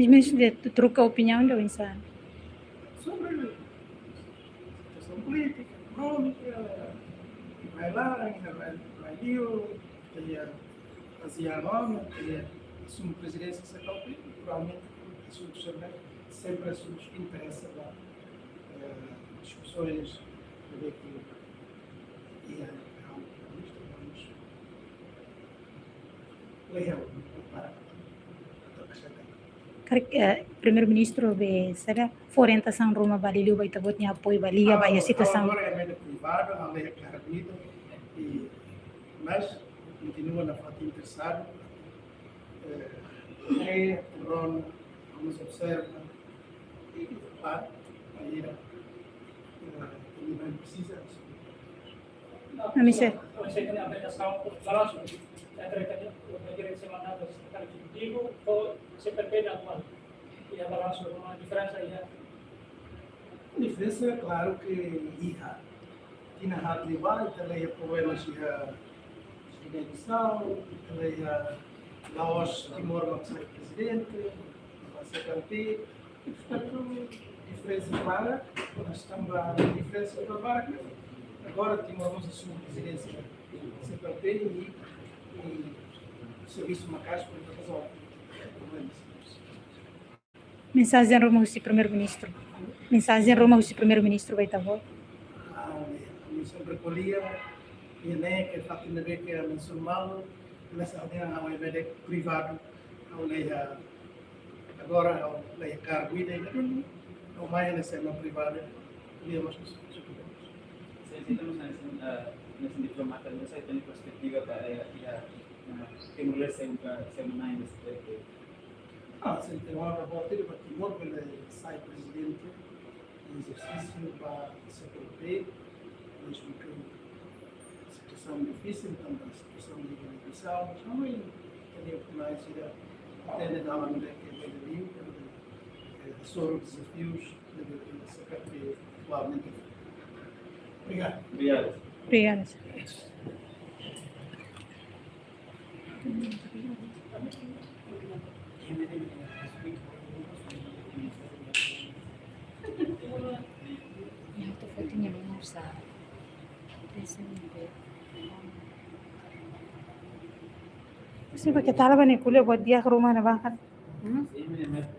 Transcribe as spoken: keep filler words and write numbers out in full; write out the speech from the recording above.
Ministru de troka opiniaun de oinsá? Sobre situasaun polítika, ekonómika, rai-laran, rai, rai liur, iha ASEAN, iha asuntu prezidénsia CPLP, naturalmente, asuntu sempre, sempre asuntu ke interesa ba, eh, diskusoens, de ke, iha, vamos, vamos, Karik, eh, Primeiru-Ministru be, saida, fó orientasaun ruma ba liuliu ba ita-boot nia apoiu ba liga ba iha situasaun. Agora é meio privado, a lei é carguida, e, mas continua na fatin interessado. Eh, é, pronto, vamos observar. E, claro, aí, eh, também precisa. Ami sei. Você tem a avaliação, o balanço, eh, diretamente, o direito de mandato do secretário executivo, ou você prefere atual? E a balanço, uma diferença aí, né? Diferensa, klaru ke iha. Tinan haat liubá, ita la iha problema iha, iha eleisaun, ita la iha la'ós Timor mak sai prezidente, mak sai kanti. Portantu, diferensa klara, mas tanba diferensa klara. Agora Timor Mós asume prezidénsia CPLP i, i servisu maka'as para rezolve problemas. Mensajen ruma husi Primeiru-Ministru. Mensajen ruma husi Primeiru-Ministru ba ita-boot. Ah, ami sempre ko'alia, i ne'e ke fatin ne'ebé ke ami sumalo, nessa reunião, ha'u é médiku privadu, ha'u la iha, agora ha'u la iha kargu ida, ha'u mai nessa uma privada, ko'alia mós. Sim, sim, estamos nessa, ah, nessa diplomata, nessa tem perspectiva para, eh, ir a, ah, Timor-Leste, eh, semana ainda se deve. Ah, se tem uma boa ter, mas Timor, ele sai prezidente em exercício ba CPLP, mesmo que situasaun difisil, tanba situasaun de negosiasaun, mas também teria que mais ir a, até na América Latina, eh, sobre desafios da CPLP atualmente. Obrigado. Obrigado. Obrigada. Ya, tu foto nya mau sa. Pensa ni be. Sih pakai tala bani kuliah buat dia ke rumah na bahkan. Hmm?